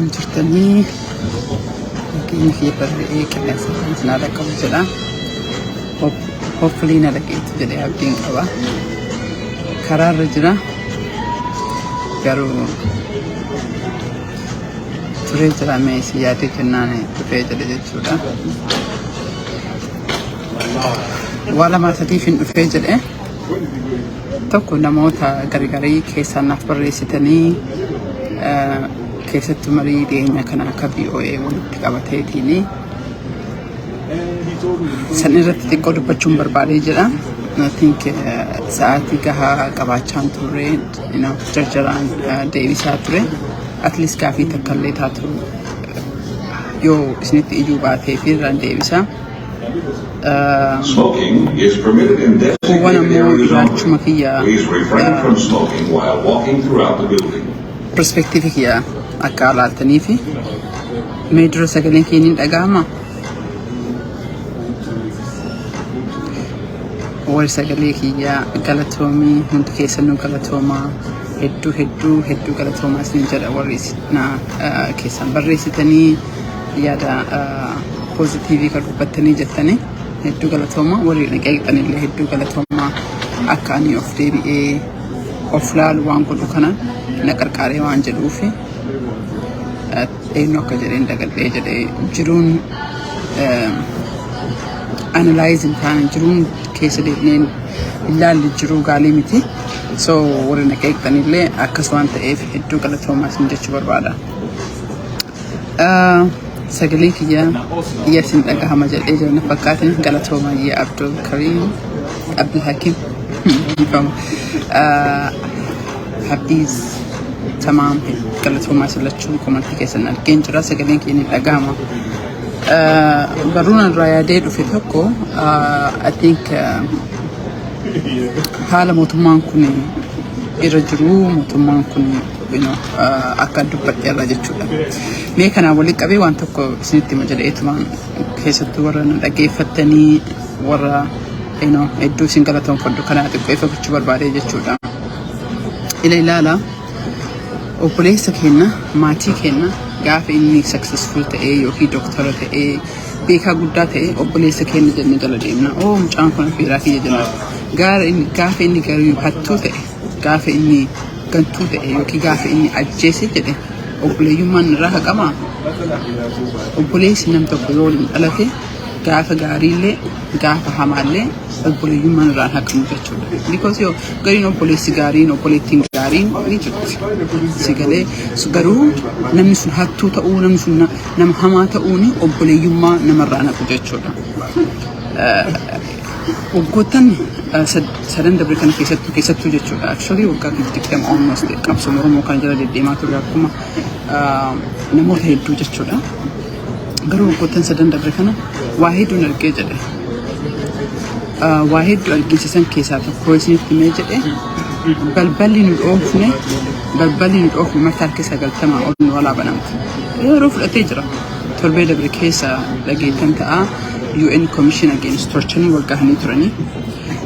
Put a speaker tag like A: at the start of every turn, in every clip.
A: Akkam jirtanii? Nageenyi kiyya barre'ee qilleensa kan isin haa dhaqqabu jedha. Hopefully na dhageettu jedhee abdiin qaba. Karaarra jira. Garuu turee jira, mee isin yaadee jennaan dhufee jedhe jechuudha. Waa lamaa sadiif hin dhufee jedhe. Tokko, namoota gargarii keessaan naaf barreessitanii, keessattuu marii dhiyeenya kana akka VOA walitti qabateetiin san irratti xiqqoo dubbachuun barbaadee jedha. I think sa'aatii gahaa qabaachaan turre, jarjaraan deebisaa ture. At least gaafii takka illee taatu yoo isinitti iyyuu baatee fi irraan deebisaa.
B: Smoking is permitted in
A: Kuuwwan
B: designated
A: ammoo
B: areas only.
A: Ilaalchuma kiyya,
B: Please refrain from smoking while walking throughout the building.
A: Perspective kiyya akka ilaaltanii fi mee dura sagaleen kiyya ni dhaga'ama. Warri sagalee kiyya, galatoomii, hundi keessanuu galatoomaa, hedduu hedduu hedduu galatoomaa isin jedha. Warri na keessan barreessitanii yaada positive kan dubbattanii jettanii, hedduu galatoomaa. Warri na qeeqxanillee hedduu galatoomaa. Akka ani of deebi'ee of laalu waan godhu kana na qarqaaree waan jedhuufi, eenyu akka jedheen dagadhee jedhee, jiruun analyze hin taane, jiruun keessa deebinee ilaalli jiruu gaalii miti. So warri na qeeqxanillee akkas waan ta'eef hedduu galatoomaa isin jechuu barbaada. Sagalee kiyya iyya isin dhagahama jedhee jira na fakkaatan. Galatoomaa. Iyya Abdul Karim, Abdul Hakim, Hafiz Tamaam, galatoomaa isin lachuu. Comment keessan argeen jira, sagaleen kiyya ni dhagahama. Barruun irraa yaadee dhufe tokko, I think haala mootummaan kun irra jiru, mootummaan kun akka dubbadhe irra jechuudha. Mee kanaan walitti qabee waan tokko isinitti hima jedheetumaan, keessattuu warra na dhaggeeffattanii, warra hedduu isin galatoonfadhu kanaa xiqqoo ifa gochuu barbaadee jechuudha. Ila ilaala, obboleessa keenya, maatii keenya, gaafa inni successful ta'ee yookiin doktora ta'ee beekaa guddaa ta'e, obboleessa keenya jennee jala deemna. Oo, mucaan kun affeeraa kiyya jenna. Gaafa inni garuu hattuu ta'e, gaafa inni gantuu ta'e yookiin gaafa inni ajjeese jedhe, obboleeyyummaan irraa haqamaa? Obboleessi nam tokko yoo waliin dhalate, gaafa gaariillee gaafa hamaallee obboleeyyummaan irraan haqamu jechuudha. Because yoo gariin obboleessi gaariin, obboleettiin gaariin ni jirti. Si galee? Garuu namni sun hattuu ta'uu, namni sun nama hamaa ta'uun obboleeyyummaa namarraa naqu jechuudha. Waggoottan sadan dabre kana keessattuu jechuudha. Actually waggaa 20 almost qabsoo Oromoo kana jala deddeemaa turre, akkuma namoota hedduu jechuudha. Garuu waggoottan sadan dabre kana waa hedduun argee jedhe. Waa hedduu argisiisan keessaa tokko isinitti himee jedhe, balballi nu dhoofne marti harka 90 ol nu walaa banamte. Yeroo fudhatee jira. Torbee dabre keessa dhageettan ta'a, UN Commission Against Torture wal gahanii turanii.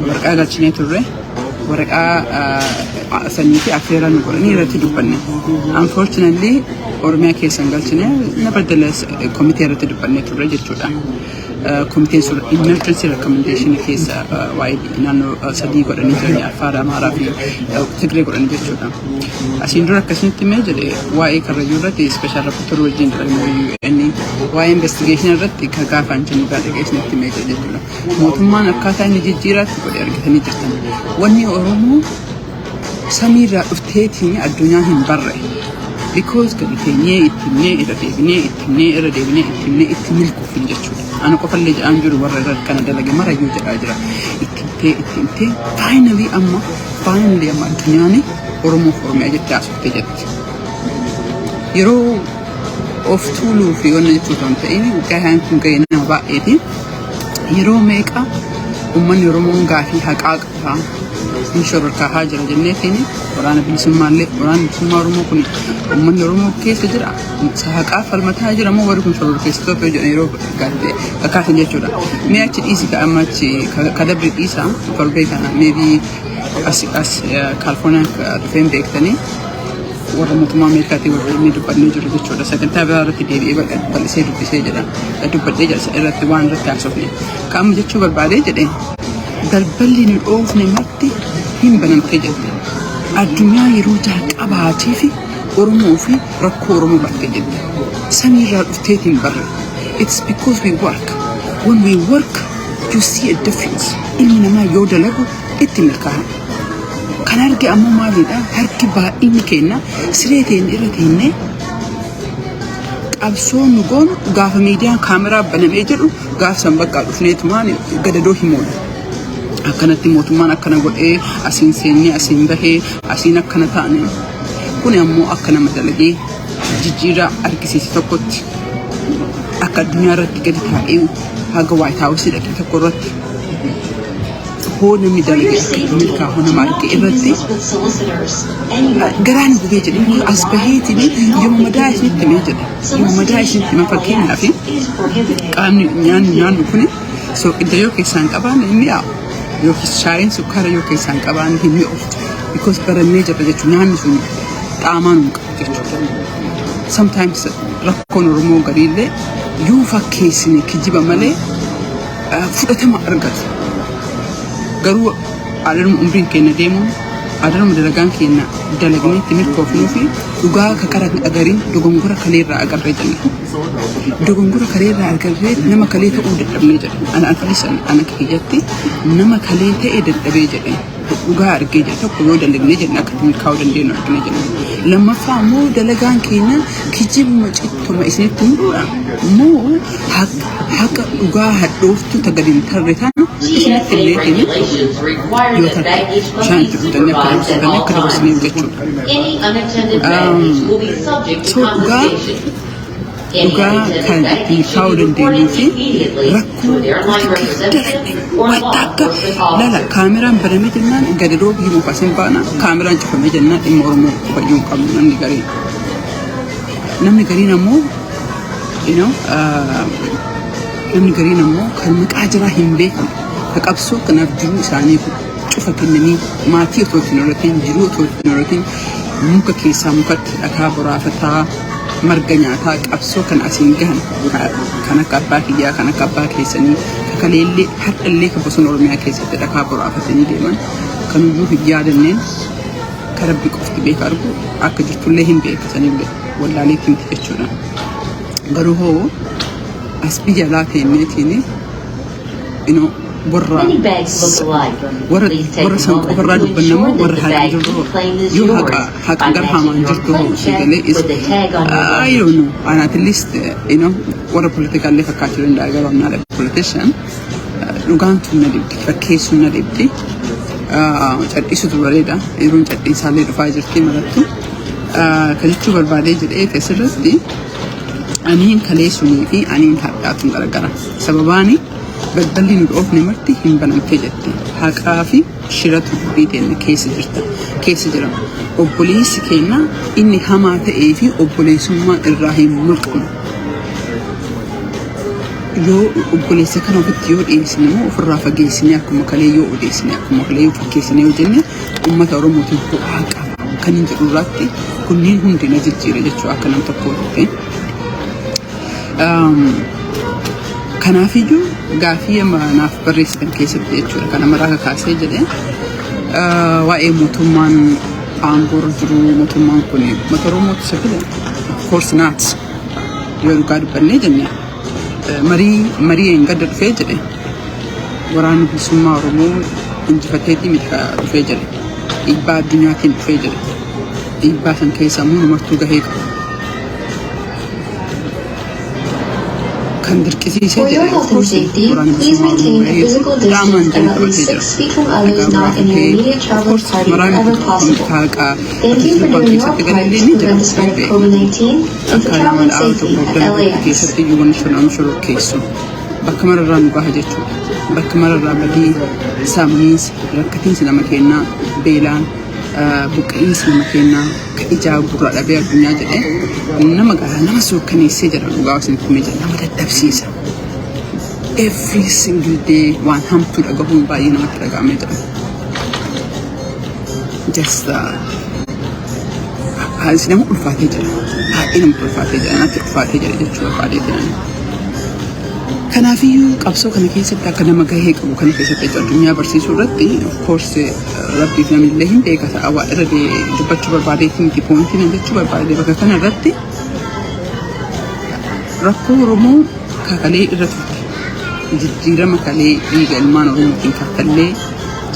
A: Waraqaa galchinee turre. Waraqaa sanii fi affeeraa nu godhanii irratti dubbanne. Unfortunately Oromiyaa keessa hin galchine, nevertheless komitee irratti dubbannee turre jechuudha. Komiteen sun emergency recommendation keessa waa'ee naannoo sadii godhanii jiranii, Affaar, Amaaraa fi Tigree godhanii jechuudha. Asiin dura akkasinitti mee jedhe, waa'ee Karrayyuu irratti special rapporteur wajjin jiran UN waa'ee investigation irratti ka gaafaan jennu gaazexeessinitti mee jedhe jechuudha. Mootummaan akkaataa inni jijjiiraatti godhe argitanii jirtan. Wanni Oromoo samiirraa dhufteetiin addunyaan hin barre. Because gadi teenyee itti himnee, irra deebinee itti himnee, irra deebinee itti himnee, itti milkoofne jechuudha. Ana qofallee jedhaan jiru, warra irra kana dalage marayyuu jedhaa jira. Itti himtee, itti himtee, finally amma addunyaan Oromoof Oromiyaa jettee haasofte jetti. Yeroo of tuuluu fi wanna jechuu osoo hin ta'in, gahaan kun gahee nama baay'eeti. Yeroo meeqa uummanni Oromoon gaafii haqaa qaba, hin shororkaahaa jira jenneetiin, waraana bilisummaallee, waraana bilisummaa Oromoo kun uummanni Oromoo keessa jira, haqaa falmataa jira moo warri kun shororkeessitoota yoo jedhan yeroo kakaasan jechuudha. Mee achi dhiisi, ka amma achi ka dabri dhiisa, torbee kana maybe as Kaalifoorniyaa dhufeen beektanii. Warra mootummaa Ameerikaatiin wal falmii dubbannee jiru jechuudha. Sagantaa biraa irratti deebi'ee bal'isee dubbisee jedha. Dubbadhee jedha irratti waan irratti haasofne. Qaama jechuu barbaadee jedhe, balballi nu dhoofne marti hin banamtee jette. Addunyaa yeroo jalqabaatii fi Oromoo fi rakkoo Oromoo bartee jette. Samiirraa dhufteetiin barre. It's because we work. When we work, you see a difference. Ilmi namaa yoo dalagu itti milkaa'a. Kan arge ammoo maalidha? Harki baay'inni kenna siree teenne irra teennee qabsoo nu goonu gaafa miidiyaan kaameraa banamee jedhu, gaafa san bakka dhufneetumaan gadadoo himoodha. Akkanatti mootummaan akkana godhee, asiin seennee, asiin bahee, asiin akkana taane. Kun ammoo akka nama dalagee jijjiirraa argisiise tokkotti, akka addunyaa irratti gadi taa'ee haga White House dhaqe tokko irratti hoo namni dalagee akka itti milkaa'u nama arge irratti garaan gubee jedhe. As baheetiin yoo madaa isinitti himee jedhe, yoo madaa isinitti hima, fakkeenyaaf qaamni nyaanni nyaannu kuni soqidda yoo keessaan qabaanne hin mi'aawu, yookiis shaayiin sukkaara yoo keessaan qabaanne hin mi'ooftu, because barannee jirra jechuudha, nyaanni sun xaamaa nu qabu jechuudha. Sometimes rakkoon Oromoo gariillee yoo fakkeessine kijiba malee fudhatama argatu. Garuu aadaan umriin keenya deemuun, aadaanuma dalagaan keenya dalagnee itti milkoofnuu fi dhugaa kakara agariin dogongora kaleerraa agarree jenna. Dogongora kaleerraa agarree nama kalee ta'uu dadhabnee jedhe. Ana at least ana kiyyatti nama kalee ta'e dadhabee jedhe. Dhugaa argee jedhe. Tokko, yoo dalagnee jenne akka itti milkaa'uu dandeenyu argine jenna. Lammaffaa immoo dalagaan keenya kijibuma cittuma isinitti mul'uudha. Moo haqa dhugaa hadhooftuu ta gadi hin tarre tana isinitti illee yoo tarte bishaan itti dhugdanii akka dabarsitanii akka dabarsiniif jechuudha. So dhugaa kan itti milkaa'uu dandeenyuu fi rakkoo dalagne wanta akka lala kaameraan banamee jennaan gadadoo himuuf asin baana, kaameraan cufamee jennaan dhimma Oromoo hubayyuu hin qabnu namni gariin. Namni gariin ammoo namni gariin ammoo kan maqaa jiraa hin beekamu, ka qabsoo kanaaf jiruu isaanii cufa kennanii, maatii otoo ittiin horatiin, jiruu otoo ittiin horatiin, muka keessaa mukatti dhakaa boraafataa, marga nyaataa qabsoo kan asiin gahan, kan akka abbaa kiyyaa, kan akka abbaa keessanii, kakaleellee har'allee kan bosona Oromiyaa keessatti dhakaa boraafatanii deeman kanuyyuu hin yaadanneen, ka Rabbi qofti beeka argu akka jirtullee hin beekasanillee wallaaleetti miti jechuudha. Garuu hoo as biyya alaa teenneetiin warra warra warra san qofarraa dubbannamoo warra haqaa jirru yoo haqa haqa gara hamaan jirtu hoo sagalee is, I don't know, and at least warra politikaallee fakkaachuu danda'a, garuu I'm not a politician. Dhugaan tun na dhibdi, fakkeessuun na dhibdi, cadhisutu bareeda, yeroon cadhiisaallee dhufaa jirti marattu. Ka jechuu barbaadee jedhee asirratti, aniin kalee sunii fi aniin hadhaatuun garagara. Sababaani balballi nu dhoofne marti hin banamtee jette. Haqaa fi shiratu dubbii teenya keessa jirta. Keessa jira. Obboleessi keenya inni hamaa ta'ee fi obboleessummaa irraa hin mulqamu. Yoo obboleessa kana ofitti yoo dhiyeessine immoo ofirraa fageessine, akkuma kalee yoo odeessine, akkuma kalee yoo fakkeessine yoo jenne, uummata Oromootiif bu'aa qaba kan hin jedhu irratti kunniin hundi na jijjiire jechuu akka nam tokkootti. Kanaafiyyuu gaafii amma naaf barreessitan keessatti jechuudha kana maraa kakaasee jedhee, waa'ee mootummaan aangoorra jiru, mootummaan kun uummata Oromootu isa file? Of course not. Yoo dhugaa dubbannee jenne, marii marii gadda dhufee jedhe, waraanni bilisummaa Oromoo injifateetii miti dhufee jedhe, dhiibbaa addunyaatiin dhufee jedhe. Dhiibbaa san keessa immoo numartuu gahee qaba. Kan dirqisiisee jedhe, of course, waraanni bilisummaa Oromoo gahee qaamaan jala taphatee jira. Dhagaa buraafatee, of course, waraanni haqa bilisummaa keessatti galallee ni jira, ni beekna. Akka nama dhaaba tokko dalagu keessatti iyyuu wanni shoraan shororkeessu bakka mararraa nu gaha jechuudha. Bakka mararraa badii, saamiinsi, rakkatiinsi nama kennaa, beelaan, buqqa'iinsi nama kennaa ka ijaa gurraa dhabee addunyaa jedhee nama gaha, nama suukkaneessee jedha. Dhugaa isinitti himee jira, nama dadhabsiisa. Every single day waan hamtuu dhagahuun baay'ee namatti dhaga'amee jira. Just Haalli nama ulfaatee jira. Baay'ee namatti ulfaatee jira. Natti ulfaatee jira jechuu barbaadeeti. Kanaafiyyuu qabsoo kana keessatti akka nama gahee qabu kana keessatti jechuudha, addunyaa barsiisuu irratti, of course, rabbiif namni illee hin beeka ta'a. Waa irra dubbachuu barbaadeeti miti. Pointiin jechuu barbaade bakka kana irratti, rakkoo Oromoo kakalee irra turte, jijjiirama kalee dhiiga ilmaan Oromootiin kaffallee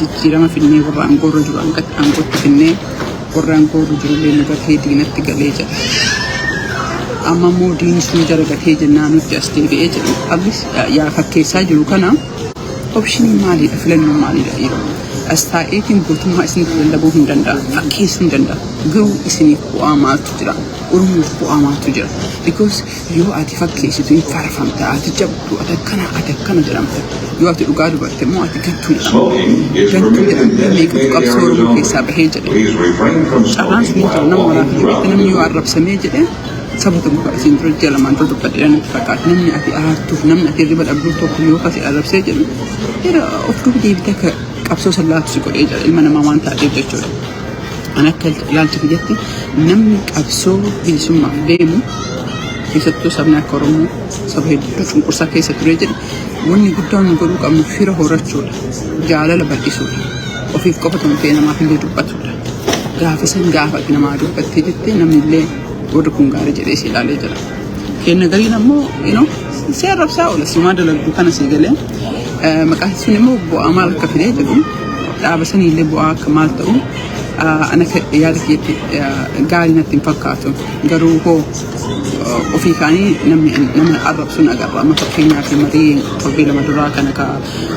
A: jijjiirama finnee, warra aangoorra jiru aangootti finnee, warra aangoorra jiru illee nu gatee diinatti galee jira. Amma immoo diinni sun jara gatee jennaan nutti as deebi'ee jedhu ablis yaa fakkeessaa jiru. Kana optionii maaliidha? Filannoon maaliidha? Yeroo as taa'eetiin gootummaa isinitti lallabuu hin danda'a, fakkeessuu hin danda'a, garuu isiniif bu'aa maaltu jira? Oromoof bu'aa maaltu jira? Because yoo ati fakkeessitu hin faarfamta, ati jabdu, ati akkana, ati akkana jedhamta. Yoo ati dhugaa dubatte immoo ati gantuu jedhamta.
B: Smoking is
A: Gantuu
B: permitted in
A: jedhamta. Meeqatu
B: designated
A: qabsoo
B: areas
A: Oromoo
B: only.
A: keessaa bahee jedhe?
B: Please refrain from
A: Carraan
B: smoking
A: sun jiru
B: while
A: nama
B: walking
A: waraabaa
B: throughout
A: jedhetti
B: the
A: namni yoo
B: building.
A: arrabsamee jedhe, saba tokko asiin dura ji'a 2n dura dubbadheera natti fakkaata, namni ati aartuuf, namni ati hirriba dhabduuf tokko yoo kasi arrabsee jedhu, yeroo of duuba deebitee akka qabsoo sallaatu si godhee jira, ilma namaa waan taateef jechuudha. An akka ilaalcha kiyyatti, namni qabsoo bilisummaaf deemu, keessattuu sabni akka Oromoo saba hedduu cunqursaa keessa ture jedhe, wanni guddaan nu godhuu qabnu fira horachuudha. Jaalala bal'isuudha. Ofiif qofa otoo hin ta'in namaaf illee dubbatudha. Gaafa san gaafa ati namaa dubbattee jettee, namni illee warri kun gaarii jedhee si ilaalee jira. Kenna gariin ammoo si arrabsaa oola, simaa dalagdu kana si galee maqaan sun immoo bu'aa maal akka fidee jedhu, dhaaba sanii illee bu'aa akka maal ta'u, ana akka yaada kiyyatti gaarii natti hin fakkaatu. Garuu hoo ofii kaanii namni nama arrabsuun agarra. Amma fakkeenyaaf marii torbee 2 duraa kana ka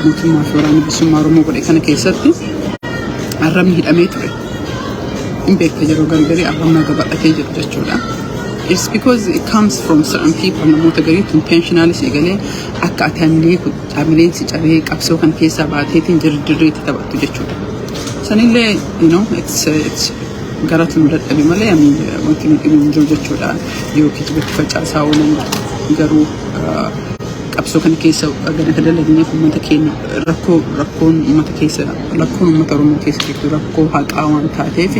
A: mootummaa fi waraanni bilisummaa Oromoo godhe kana keessatti arrabni hidhamee ture. Hin beekta, yeroo gargarii arrabni babal'atee jiru jechuudha. It's because it comes from certain people. Namoota gariitu intentionally si galee akka ati hamileen si cabee qabsoo kan keessaa baateetiin dirreetti taphattu jechuudha. Sanillee it's garatu nu dadhabe malee ani wanti nu dhibu hin jiru jechuudha. Yoo kijibatti facaasaa oolan garuu qabsoo kana keessa gana ka dalagneef uummata keenya rakkoo rakkoon uummata keessa, rakkoon uummata Oromoo keessa jirtu rakkoo haqaa waan taateef,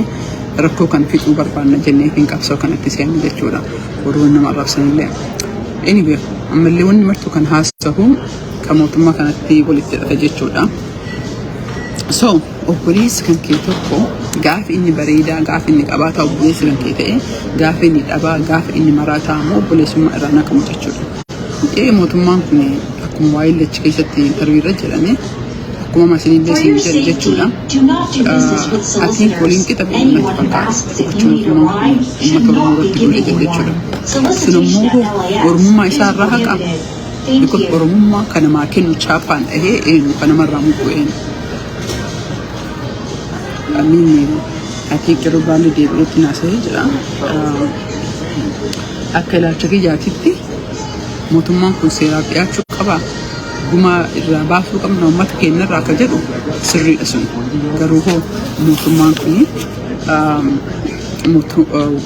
A: rakkoo kana fixuu barbaanna jenneetiin qabsoo kanatti seenne jechuudha. Warroonni nama arrabsanillee. Anyway, ammallee wanni martuu kan haasahu kan mootummaa kanatti walitti hidhata jechuudha. So, obboleessi kan kee tokko gaafa inni bareedaa, gaafa inni qabaataa obboleessi kan kee ta'e, gaafa inni dhabaa, gaafa inni maraataa immoo obboleessummaa irraa naqamu jechuudha. Ee, mootummaan kun akkuma waa'ee lachi keessatti interview irra jedhame, akkuma masinillee siin jedhe jechuudha. Ati waliin qixa ba'e natti fakkaata. Gocha mootummaan kun uummata Oromoo irratti godhe jedhe jechuudha. Sun immoo Oromummaa isaa irraa haqa. Because Oromummaa kan namaa kennu chaappaan dhahee eenyu, kan namarraa muqu eenyu? Amiin, ati yeroo baalli deebi'eetti naasa'ee jira. Akka ilaalcha kiyyaatitti mootummaan kun seeraaf dhiyaachuu qaba. Gumaa irraa baasuu qabna uummata keenya irraa akka jedhu sirriidha sun. Garuu hoo mootummaan kun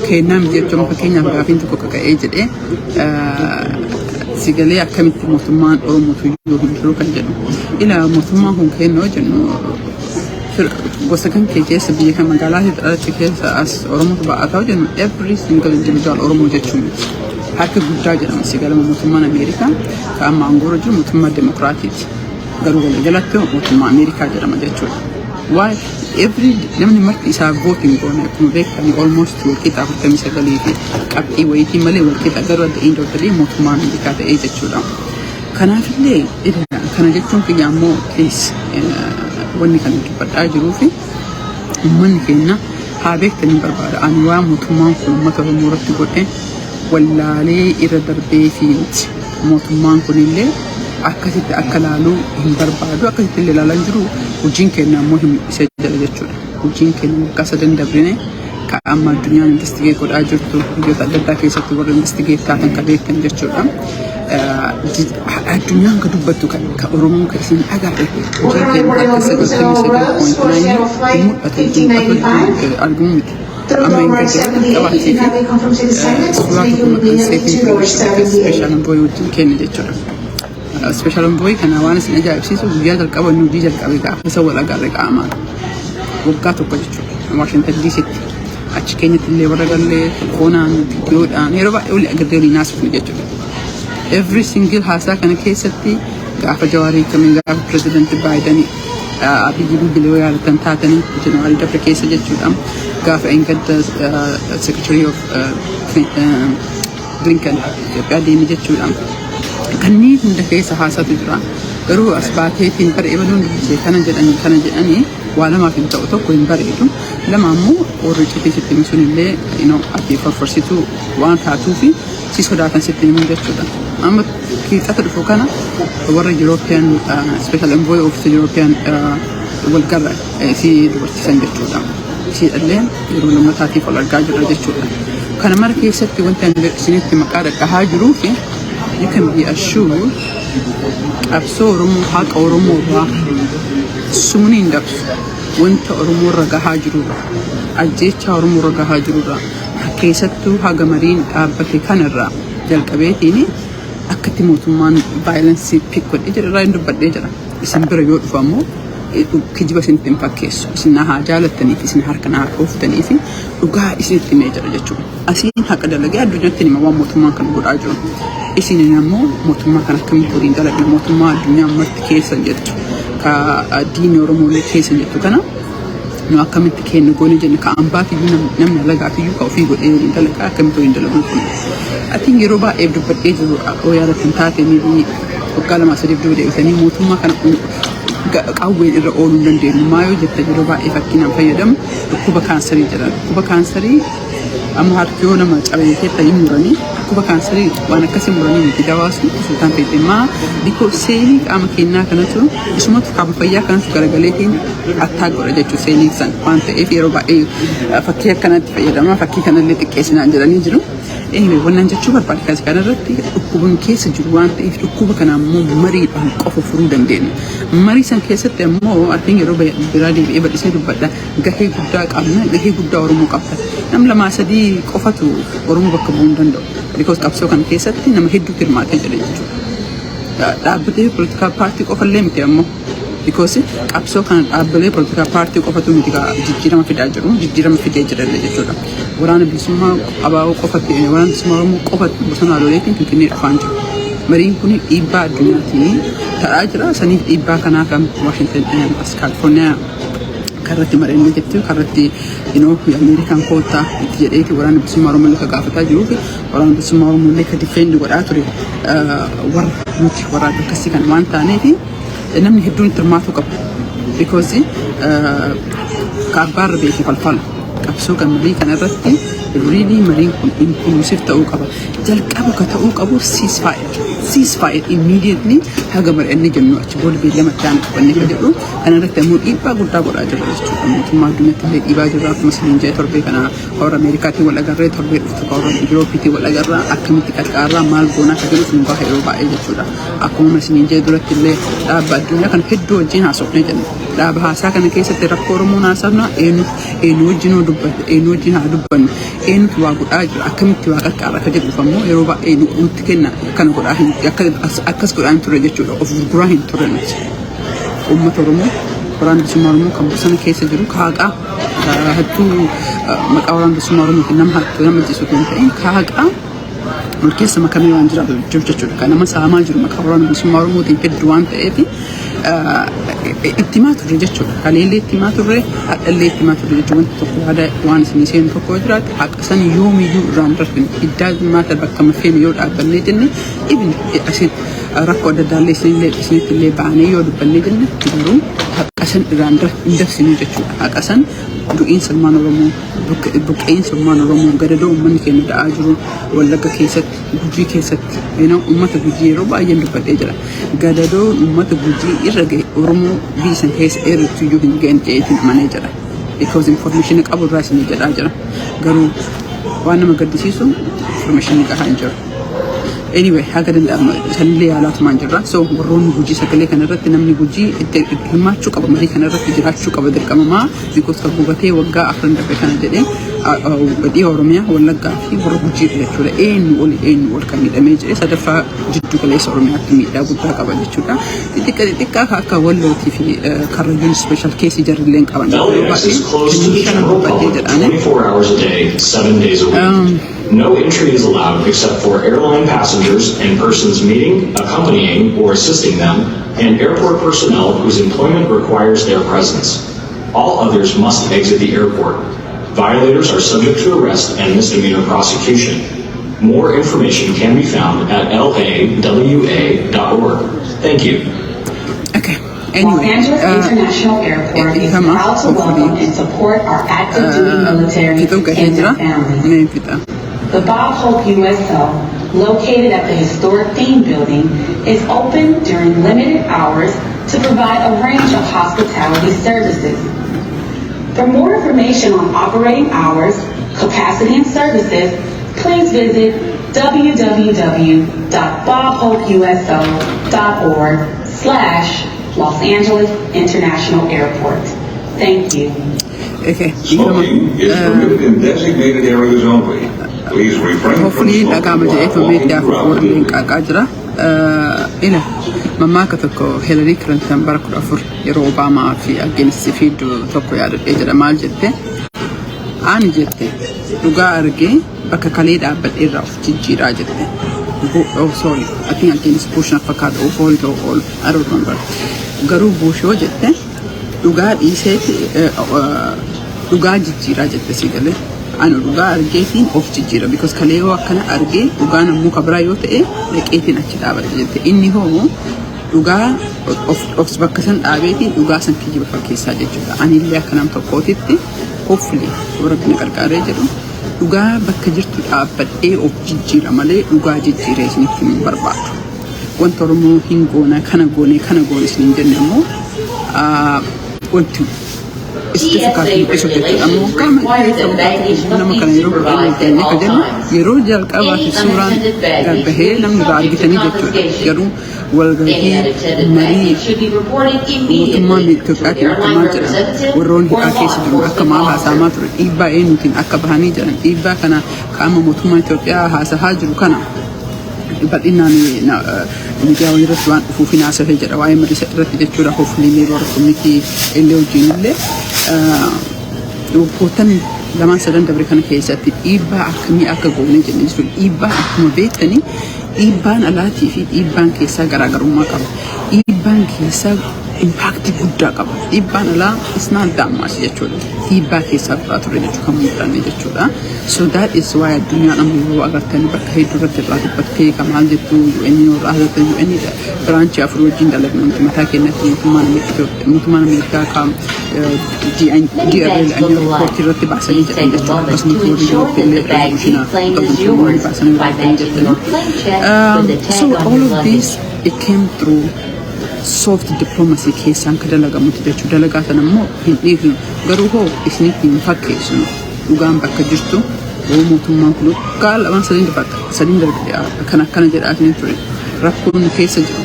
A: kennaa miti jechuun, fakkeenyaaf gaafiin tokko kaka'ee jedhee si galee, akkamitti mootummaan Oromootu iyyuu hin jiru kan jedhu. Ila mootummaan kun kennoo jennu, gosa kan kee keessa, biyya kan magaalaa dhalatte keessa as Oromootu ba'ataa jennu, every single individual Oromoo jechuun miti. Harka guddaa jedhama si galama. Mootummaan Ameerikaa kan amma aangoorra jiru mootummaa Demokiraatiiti. Garuu waliigalatti mootummaa Ameerikaa jedhama jechuudha. Why every namni marti isaa voting goone, akkuma beektan almost walqixa, 49 fi qabxii wayitii malee walqixa, garuu at the end of the day mootummaa Ameerikaa ta'ee jechuudha. Kanaafillee kana jechuun kiyya ammoo, please, wanni kana dubbadhaa jiruu fi uummanni keenya haa beektanii barbaada. Ani waan mootummaan kun uummata Oromoo irratti godhe wallaalee irra darbee fi miti. Mootummaan kunillee akkasitti akka laaluu hin barbaadu. Akkasitti illee ilaalaa hin jiru. Hojiin keenya ammoo hin isa jala jechuudha. Hojiin keenya waggaa 3 dabrine ka amma addunyaan investigate godhaa jirtu, biyyoota adda addaa keessatti warra investigate taatan ka beektan jechuudha. Addunyaan ka dubbattu ka Oromoon ka isin agarre, hojiin keenya harka 99.9 hin mul'atu, hin mul'atu, argamu miti. Amma hin gadda qabaatee fi suuraa tokko maxxanseetiin ture jechuudha. Special envoy wajjin kenna jechuudha. Special envoy kana waan isin ajaa'ibsiisu, guyyaa jalqaba inni hojii jalqabe gaafa isa wal agarre qaamaan waggaa tokko jechuudha. Washington DCtti. Achi keenyatti illee warra gallee telefoonaan, viidiyoodhaan yeroo baay'ee walii agarree waliin haasofne jechuudha. Every single haasaa kana keessatti, gaafa Jawaarii kamiin, gaafa Pirezidaantii Baayidanii Abiyyi bilbilee yoo yaadatan taatanii, Januwaarii dabre keessa jechuudha. Gaafa engadda Secretary of Blinken Itoophiyaa deeme jechuudha. Kanneen hunda keessa haasatu jira. Garuu as baateetiin bara ebaluun dubbisee kana jedhanii, kana jedhanii, waa lamaaf hin ta'u. Tokko, hin bareedu. Lama ammoo, warri citii sitti himu sun illee ati forforsituu waan taatuufi si sodaatan sitti himu jechuudha. Amma kiixata dhufu kana warra European Special Envoy of the European walgarra si dubartiisan jechuudha. Isiidhallee yeroo lammataatiif wal argaa jirra jechuudha. Kana mara keessatti wanti ani isinitti maqaa dhadhahaa jiruu fi you can be assured, qabsoo Oromoo, haqa Oromoo irraa sumni hin dabsu. Wanta Oromoo irra gahaa jirurra, ajjeechaa Oromoo irra gahaa jirurra, keessattuu haga mariin dhaabbate kanarraa jalqabeetiin akkatti mootummaan violence pick godhee jira irraa hin dubbadhee jira. Isin bira yoo dhufu ammoo kijiba isinitti hin fakkeessu. Isin na haa jaalattaniif, isin harka na haa dhooftanii fi dhugaa isinitti himee jira jechuudha. Asiin haqa dalagee addunyaatti hima waan mootummaan kana godhaa jiru. Isiniin ammoo mootummaa kana akkamitti waliin dalagna, mootummaa addunyaa marti keessa jettu, ka diinni Oromoolee keessa jettu kana, nu akkamitti kennu goone jenne, ka ambaatiyyuu namni alagaatiyyuu ka ofii godhee waliin dalagaa, akkamitti waliin dalaguu kun. Atiin yeroo baay'eef dubbadhee jiru yoo yaadattan taate, maybe waggaa 2-3f duuba deebitanii, mootummaa kana qawween irra ooluu hin dandeenyu. Maa yoo jette, yeroo baay'ee fakkiinaan fayyadamu dhukkuba kaansarii jedha. Dhukkuba kaansarii amma harki yoo nama cabee keessa muranii, dhukkuba kaansarii waan akkasii muranii miti, dawaa sun sultaan feete maa, because seelii qaama keenyaa kanatu, isumatu qaama fayyaa kanatu garagaleetiin attaa godha jechuudha seelii san waan ta'eef, yeroo baay'ee fakkii akkanatti fayyadama. Fakkii kanallee xiqqeessinaan jedhanii jiru. Anyway, wannan jechuu barbaade kasi kanarratti, dhukkubni keessa jiru waan ta'eef, dhukkuba kana ammoo mariidhaan qofa furuu dandeenya. Marii san keessatti ammoo I yeroo biraa deebi'ee bal'isee dubbadha. Gahee guddaa qabna, gahee guddaa Oromoo qabda. Nam lamaa sadii qofatu Oromoo bakka bu'uu hin danda'u. Because qabsoo kana keessatti nama hedduutu hirmaatee jira jechuudha. Dhaabbatee political party qofallee miti ammoo. Because qabsoo kana dhaabbilee political party qofatu miti jijjiirama fidaa jiru, jijjiirama fidee jirallee jechuudha. Waraana bilisummaa abaaboo qofatti, waraana bilisummaa Oromoo qofatti bosona loleetiin Finfinnee dhufaan jiru. Mariin kun dhiibbaa addunyaatiin ta'aa jira. Saniif dhiibbaa kanaa kan Washington as Kaalifoorniyaa karratti mari'annee jettu, karratti Ameerikaan koottaa itti jedheeti waraana bilisummaa Oromoo illee ka gaafataa jiruu fi waraana bilisummaa Oromoo illee ka defend godhaa ture warra nuti warra akkasii kan waan taaneef, namni hedduun itti hirmaatuu qaba. Because ka abbaarra beeke falfala. Qabsoo kan marii kana irratti really mariin kun inclusive ta'uu qaba. Jalqaba ka ta'uu qabu ceasefire. Ceasefire immediately haga mari'annee jennu, achi booda beellama itti aanu qabannee ka jedhu kana irratti ammoo dhiibbaa guddaa godhaa jirra jechuudha. Mootummaa addunyaatti illee dhiibaa jirra. Akkuma isiniin jedhe, torbee kana warra Ameerikaatiin wal agarree, torbee dhuftu warra Yuroopiitiin wal agarraa, akkamitti qarqaarraa, maal goonaa ka jedhu sun baha yeroo baay'ee jechuudha. Akkuma isiniin jedhe, duratti illee dhaabba addunyaa kana hedduu wajjin haasofnee jenna. Dhaaba haasaa kana keessatti rakkoo Oromoon haasofna, eenyu eenyu wajjin hoo dubbate, eenyu wajjin haa dubbannu, eenyutu waa godhaa jira, akkamitti waa qarqaara ka jedhuuf ammoo yeroo baay'ee nutti kenna. Kana godhaa hin, akkas godhaa hin turre jechuudha. Of gurguraa hin turre nuti. Uummata Oromoo, waraana bilisummaa Oromoo kan bosona keessa jiru, kaaqaa hattuu maqaa waraana bilisummaa Oromootiin nama hattuu nama ajjeesu hin ta'in, kaaqaa wal keessa makamee waan jiraatu jiru jechuudha. Kan nama saamaa jiru maqaa waraana bilisummaa Oromootiin hedduu waan ta'eef, itti himaa turre jechuudha. Kaleellee itti himaa turre, hadhallee itti himaa turre jechuudha. Wanti tokko yaada waan isinii seenu tokko yoo jiraate, haqa san yoomiyyuu irraan darbine. Iddaa maata bakka mafeene yoo dhaabbannee jenne, ibn asitti rakkoo adda addaallee isinitti illee baanee yoo dubbannee jenne, garuu haqa san irraan hin dabsinu jechuudha. Haqa san, du'iinsa ilmaan Oromoo, buqqeensa ilmaan Oromoo, gadadoo uummanni keenya da'aa jiru Wallagga keessatti, Gujii keessatti, uummata Gujii yeroo baay'een dubbadhee jira. Gadadoo uummata Gujii irra gahe Oromoo biyya san keessa eerutti iyyuu hin ga'in jedheetiin amanee jira. Because information qabu irraa isinii jedhaa jira. Garuu waan nama gaddisiisu, information gahaa hin jiru. Anyway, haga danda'amu sanillee yaalaatumaan jirra. So warroonni Gujii sagalee kana irratti, namni Gujii itti hirmaachuu qaba, marii kana irratti jiraachuu qaba dirqamamaa, because kan gubatee waggaa 4 darbe kana jedhee Dhiha Oromiyaa, Wallaggaa fi warra Gujiidha jechuudha. Eenyu ol kan miidhamee jedhe sadaffaa jiddu galeessa Oromiyaatti miidhaa guddaa qaba jechuudha. Xixiqqa xixiqqaa akka Wallootii fi Karrayyuun special case jarrillee qaban.
B: LAX is closed to the general public 24 hours a day, 7 days a week. No entry is allowed except for airline passengers and persons meeting, accompanying, or assisting them, and airport personnel whose employment requires their presence. All others must exit the airport. Violators are subject to arrest and misdemeanor prosecution. More information can be found at lawa.org. Thank you.
A: Okay.
C: Los
A: Anyway,
C: Angeles International Airport is
A: ifama
C: proud to
A: hopefully
C: welcome and support our active duty military
A: fixuu gahee
C: and
A: jira.
C: their families.
A: Mee fixa.
C: The Bob Hope USO, located at the historic Dean Building, is open during limited hours to provide a range of hospitality services. For more information on operating hours, capacity, and services, please visit www.bobhopeuso.org/Los Angeles International Airport. Thank you.
A: Okay. Ifama.
D: Smoking is permitted in designated areas only. Please refrain from
A: Hopefully
D: smoking
A: dhaga'ama
D: while
A: jedhee
D: walking
A: miidiyaa fi
D: throughout the
A: warreen
D: building.
A: qaaqaa jira. Ila mammaaka tokko Hillary Clinton bara 14 yeroo Obaamaa fi against fiiddu tokko yaadadhee jedha. Maal jette? Ani jette dhugaa argee bakka kalee dhaabbadhee irraa of jijjiiraa jette. Oh, sorry, I think against Bush na fakkaata, of all to all, I don't remember. Garuu Bush yoo jette dhugaa dhiiseeti dhugaa jijjiiraa jette si galee. Ani dhugaa argeetiin of jijjiira because kalee yoo akkana argee dhugaan ammoo kabraa yoo ta'e dhaqeetiin achi dhaabata jette. Inni hoo dhugaa of bakka san dhaabeetiin dhugaa san kijiba fakkeessaa jechuudha. Ani illee akka nam tokkootitti hopefully Rabbi na qarqaaree jedhu dhugaa bakka jirtu dhaabbadhee of jijjiira malee dhugaa jijjiiree isinitti hin barbaadu. Wanta Oromoo hin goona kana goone kana goone isin hin jenne ammoo wanti it's difficult mul'isuuf jechuudha. Ammoo waggaa keessa waggaa tokko nama kana yeroo godhanii jennee ka jennu yeroo jalqabaaf suuraan gabbahee namni irraa argitanii jechuudha. Garuu walgahii marii mootummaan Itoophiyaatiin akka maal jedhan, warroonni hidhaa keessa jiru akka maal haasa'amaa ture, dhiibbaa eenyuutiin akka bahanii jiran, dhiibbaa kana qaama mootummaa Itoophiyaa haasahaa jiru kana bal'inaan miidiyaa irratti waan dhufuuf hin haasofee jedha waa'ee marii irratti jechuudha. Hopefully mee warra community illee wajjin illee waggoottan lamaan sadan dabre kana keessatti dhiibbaa akkamii akka goone jenne jechuudha. Dhiibbaa akkuma beektanii dhiibbaan alaatii fi dhiibbaan keessaa garaagarummaa qaba. Dhiibbaan keessaa impact guddaa qaba. Dhiibbaan alaa is not that much jechuudha. Dhiibbaa keessaa biraa ture jechuu kan mul'anne jechuudha. So that is why addunyaan amma yeroo agartanii bakka hedduu irratti irraa dubbattee kan maal jettu UN irraa haasofte. UN branch afur wajjin dalagna nuti mataa keenyatti. Mootummaan Ameerikaa kan GRL report irratti baasanii jedhan jechuudha. Akkasumas warri Europe illee resolution 2021 baasanii irratti jettanii. So all of this, it came through soft diplomacy keessaan ka dalagamutu jechuudha. Dalagaa sana immoo hin dhiifnu. Garuu hoo isinitti hin fakkeessinu. Dhugaan bakka jirtu hoo mootummaan kun waggaa lamaan sadiin bakka sadiin darbe kan akkana jedhaa ture. Rakkoon nu keessa jiru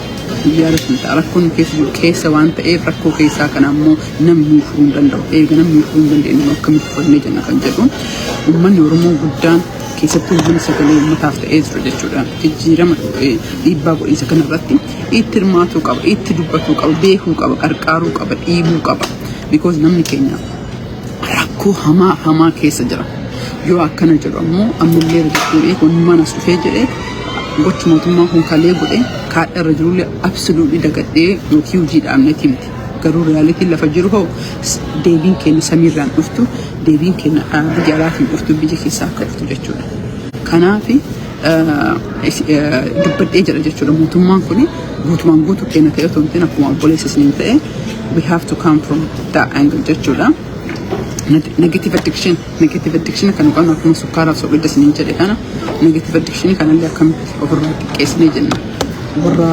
A: yaadatu ta'a. Rakkoon nu keessa jiru keessa waan ta'eef rakkoo keessaa kana ammoo namni nuu furuu hin danda'u. Eega namni nuu furuu hin dandeenye akkamitti furannee jenna kan jedhu uummanni Oromoo guddaan keessattuu uummanni sagalee uummataaf ta'ee jiru jechuudha. Jijjiirama dhiibbaa godhiinsa kanarratti itti hirmaatuu qaba, itti dubbatuu qaba, beekuu qaba, qarqaaruu qaba, dhiibuu qaba. Because namni keenya rakkoo hamaa hamaa keessa jira. Yoo akkana jedhu ammoo ammallee irra deddeebi'ee wanummaan as dhufee jedhee gochi mootummaa kun kalee godhe kaadha irra jirullee absolutely dagadhee yookiin hojii dhaabneeti miti. Garuu realityn lafa jiru hoo deebiin keenya samiirraan dhuftu, deebiin keenya biyya alaatiin dhuftu, biyya keessaa akka dhuftu jechuudha. Kanaaf dubbadhee jira jechuudha. Mootummaan kun guutumaan guutuu keenya ta'e otoo hin ta'in akkuma obboleessa isiniin ta'e we have to come from that angle jechuudha. Negative addiction kan qabnu akkuma sukkaaraaf soqidda isiniin jedhe kana negative addiction kanallee akkamitti ofirraa xiqqeessinee jenna. Warra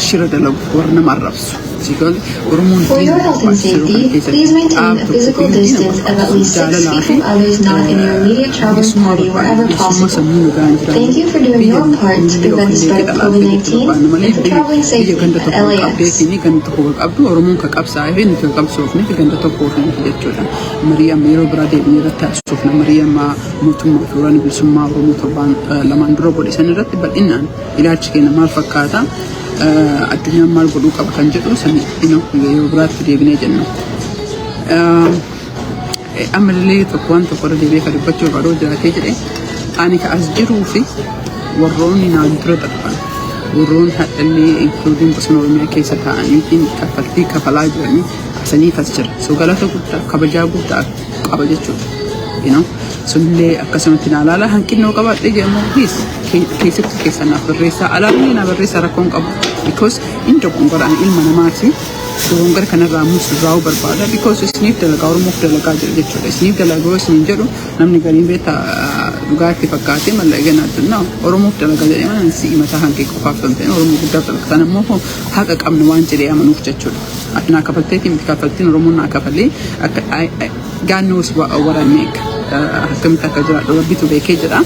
A: shira dalagu, warra nama arrabsu. Oromoon
E: For your
A: diina
E: health and
A: barbaachisa yeroo kana
E: safety,
A: keessatti.
E: please maintain
A: Dhaab
E: a
A: tokko
E: physical
A: iyyuu diina
E: distance of at
A: barbaachisu.
E: least 6
A: Jaalalaa
E: feet
A: fi
E: from others not in your immediate traveling
A: bilisummaa
E: party
A: barbaanna.
E: wherever
A: Bilisummaa
E: possible.
A: sammuu nagaan jiraannu.
E: Thank you for doing
A: Biyya
E: your part to
A: illee
E: prevent the
A: ofillee
E: spread of
A: qixa laaltee jechuu
E: COVID-19
A: barbaanna malee
E: and for
A: biyya
E: traveling
A: biyya
E: safely
A: ganda
E: at
A: tokko qabdee
E: LAX.
A: fi ganda tokko qabdu Oromoon ka qabsaa'ee fi nuti ka qabsoofne fi ganda tokkoo fi miti jechuudha. Marii amma yeroo biraa deebinee irratti haasofna. Marii amma mootummaa fi waraana bilisummaa Oromoo torbaan 2n dura godhe san irratti bal'inaan ilaalchi keenya maal fakkaata, addunyaan maal godhuu qaba kan jedhu san yeroo biraatti deebinee jenna. Ammallee tokko waan tokko irra deebi'ee kan dubbachuu barbaadu jiraatee jedhe, ani ka as jiruu fi warroonni naan dura darban, warroonni hadhallee including bosona Oromiyaa keessa taa'aniitiin kaffaltii kafalaa jiranii asaniif as jira. So galata guddaa, kabajaa guddaa qaba jechuudha. Sunillee akkasumatti naa laala. Hanqinnoo qabaadhee jedhamu, please, keessatti keessaa naaf barreessaa, alaallee naa barreessaa, rakkoon qabu, because in dogongoraan ilma namaati. Dogongora kanarraa immoo sirraa'uu barbaada, because isiniif dalagaa, Oromoof dalagaa jira jechuudha. Isiniif dalagaa isiniin jedhu namni gariin beektaa dhugaa itti fakkaatee mallaqa naa Oromoof dalagaa jedhee mana si'i mataa hanqee qofaaf osoo hin ta'in Oromoo guddaaf dalagaa. Sana immoo haqa qabna waan jedhee amanuuf jechuudha. Ati naa kafalteetii miti, kaffaltiin Oromoon naa kafalee akka God knows what I make. Akkamitti akka jiraadhu Rabbitu beekee jedha.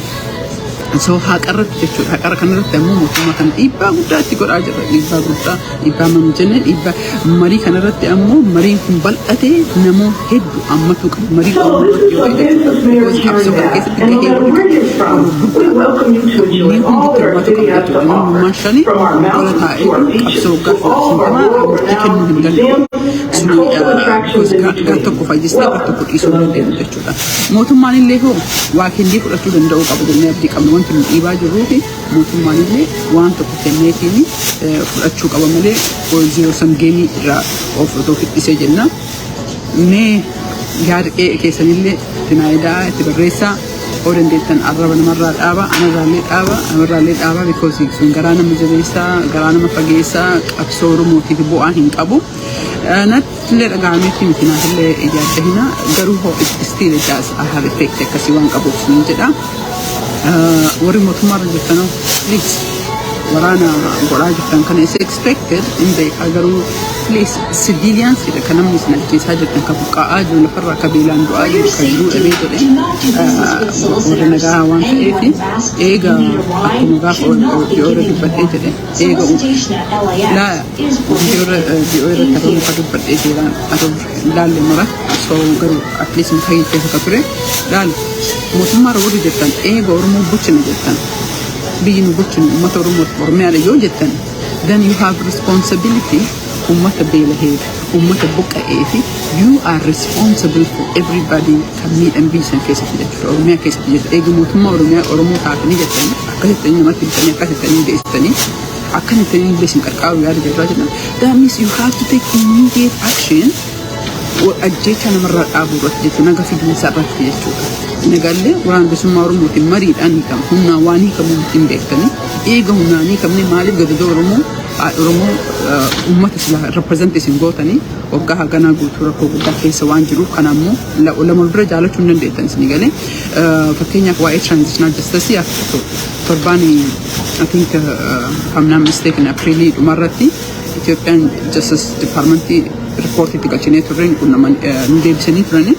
A: So haqarratti jechuudha. Haqarra kanarratti ammoo mootummaa kana dhiibbaa guddaa itti godhaa jira. Dhiibbaa guddaa, dhiibbaa mam jenne, dhiibbaa marii kanarratti ammoo mariin kun bal'atee namoota hedduu ammatu qaba. Marii
F: So this
A: Oromoo
F: is
A: irratti yoo ta'e
F: this
A: jechuudha.
F: is Mayor
A: Because
F: Karen
A: qabsoo kana
F: Bass,
A: keessatti
F: and no
A: gahee
F: matter
A: warri
F: where you're from, we welcome you to enjoy
A: kunniin
F: all
A: hundi
F: that our
A: hirmaatu
F: city
A: qaba
F: has to
A: jechuudha.
F: offer,
A: Namummaan shanii
F: from our
A: gola
F: mountains
A: taa'ee
F: to our beaches
A: qabsoo
F: to
A: waggaa
F: all of our
A: 50 murtii kennuu
F: world-renowned
A: hin danda'u.
F: museums and
A: Suni
F: cultural attractions in
A: gar
F: between.
A: tokko fayyistee gar tokko
F: Welcome to
A: dhiisuu hin
F: Los
A: dandeenyu
F: Angeles.
A: jechuudha. Mootummaan illee hoo waa kennee fudhachuu danda'uu qaba jennee abdii qabna. Wanti nu dhiibaa jirruu fi mootummaan illee waan tokko kenneetiin fudhachuu qaba malee zero sum game irraa of otoo fixisee jenna. Mee yaada keessanillee tinaayidaa itti barreessaa. Oo dandeettan arraba namarraa dhaaba, anarraallee dhaaba, namarraallee dhaaba, because sun garaa nama jabeessaa, garaa nama fageessaa, qabsoo Oromootiif bu'aa hin qabu. Natti illee dhaga'ameetti miti, naafillee yaadda hina garuu hoo still it does have effect akkasii waan qabuuf niin jedha. Warri mootummaarra jirtanoo, please, waraana godhaa jirtan kana is expected in beekaa, garuu please, civilians jedha kan namni isin ajjeesaa jirtan, kan buqqa'aa jiru lafarraa, ka beelaan du'aa
C: For your
A: jiru, kan jiruu
C: safety,
A: dhabee jedhe
C: do not do business with
A: warra
C: solicitors.
A: nagaa waan ta'eef
C: Anyone masked
A: eega
C: in need a ride
A: akkuma gaafa
C: should not be
A: dhiyoo irra
C: giving
A: dubbadhee
C: one.
A: jedhe eega
C: Solicitation at
A: laa
C: LAX is
A: dhiyoo irra
C: prohibited.
A: dhiyoo irratti
C: Thank
A: atoo
C: you.
A: muka dubbadhee seeraan atoo laalle mara so garuu at least muka keessa ka ture laal mootummaa irra warri jettan eega Oromoo bulchina jettan, biyyi nu bulchinu uummata Oromoo Oromiyaadha yoo jettan, then you have responsibility uummata beelaheef, uummata buqqa'ee fi you are responsible for everybody kan miidhan biyya san keessatti jechuudha, Oromiyaa keessatti jechuudha. Eega mootummaa Oromiyaa Oromoo taatanii jettanii, akkasittanii namatti bitanii, akkasittanii deessitanii, akkasittanii illee isin qarqaaru yaada jirraa jedhan, that means you have to take immediate action ajjeecha namarraa dhaabuu irratti jechuudha, naga fidiinsa irratti jechuudha. Nagallee waraana bilisummaa Oromootiin mariidhaan hiikama. Humnaan waan hiikamu miti hin beektanii. Eega humnaan hiikamne maaliif gadadoo Oromoo Oromoo uummata sila represent isin gootanii waggaa haganaa guutuu rakkoo guddaa keessa waan jiruuf kana ammoo lama dura jaalachuu hin dandeettan isinii galee. Fakkeenyaaf waa'ee transitional justice torbaan, I think, if I'm not mistaken, Apriilii dhumarratti Ethiopian Justice Department riippoortiitti galchinee turre, qunnaman nu deebisanii turani.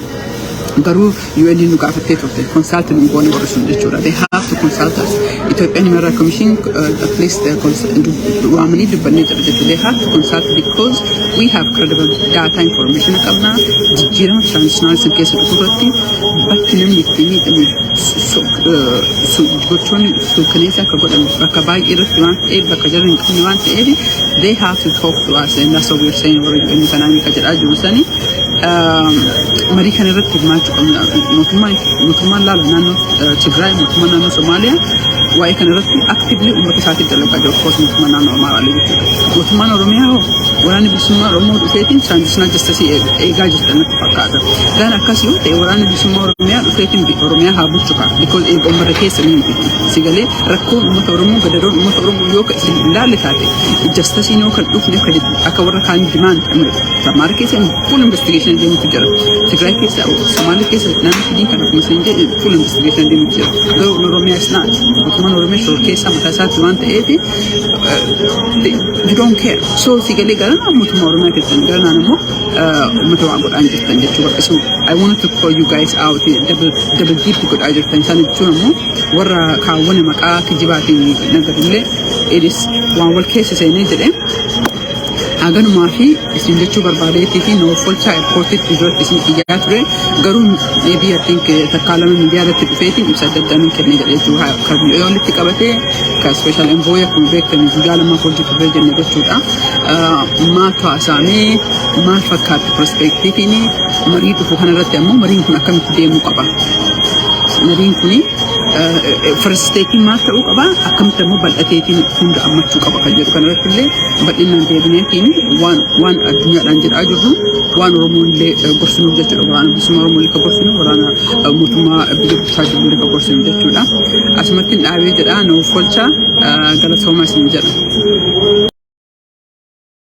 A: Garuu UN nu gaafattee turte, consult nu goone warri sun jechuudha. They have to consult us. Ethiopian Human Rights Commission at least waamanii dubbannee jira jechuudha. They have to consult because we have credible data, information qabna. Jijjiirama transitional san keessa dhufu irratti bakki namni itti miidhame gochoonni suukkaneessa akka godhamu bakka baay'ee irratti waan ta'eef, bakka jarri hin qabne waan ta'eef, they have to talk to us and that's what we're saying. Warri UN kanaan ka jedhaa jiru sani marii kana irratti hirmaachuu qabna. Mootummaan laala naannoo Tigraay, mootummaan naannoo Somaaliyaa waa'ee kana irratti actively uummata isaatiif dalagaa jiru. Of course mootummaan naannoo Amaaraalee jechuudha. Mootummaan Oromiyaa hoo waraanni bilisummaa Oromoo dhufeetiin transitional justice eegaa jirtan natti fakkaata. Gaan akkas yoo ta'e waraanni bilisummaa Oromiyaa dhufeetiin Oromiyaa haa bulchu kaa, because eega uummata keessa ni miti. Si galee rakkoon uummata Oromoo, gadadoon uummata Oromoo yoo ka isin ilaalle taate, justiceiin yoo kan dhufne akka warra kaan demand Samaara keessa full investigation Investigation deemutu jira. Tigraay keessa, Somaalee keessa, naannoo sadii kan akkuma isin jedhe full investigation deemutu jira. Garuu Oromiyaa is not. Mootummaan Oromiyaa shoror keessaa mataa isaatti waan ta'eef you don't care. So si galee gara mootummaa Oromiyaa keessan gara naan immoo uummata waan godhaan jirtan jechuudha. So I wanted to call you guys out, double double deep godhaa jirtan isaan jechuun immoo warra kaawwan maqaa kijibaatiin nagadullee it is waan wal keessa seenee jedhee haganumaa fi isin jechuu barbaadeetii fi nama folchaa airportitti duratti isin iyyaa ture. Garuu maybe, I think, takkaa lama miidiyaa irratti dhufeetiin ibsa adda addaa nun kennee jedhe jechuudha. Kan walitti qabatee ka special envoy akkuma beektan guyyaa lamaaf hojii turre jenne jechuudha. Maaltu haasa'amee, maal fakkaatti perspectiveiin marii dhufu kanarratti, ammoo mariin kun akkamitti deemuu qaba? Mariin kuni first steppiin maal ta'uu qaba, akkamitti ammoo bal'ateetiin hunda ammachuu qaba kan jedhu kanarratti illee bal'inaan deebineetiin waan addunyaadhaan jedhaa jirru, waan Oromoon illee gorsinuuf jechuudha. Waraana bilisummaa Oromoo illee ka gorsinu, waraana mootummaa biyya bulchaa jiru illee ka gorsinu jechuudha. Asumatti dhaabee jedha, nuuf folcha, galatoomaa isin jedha.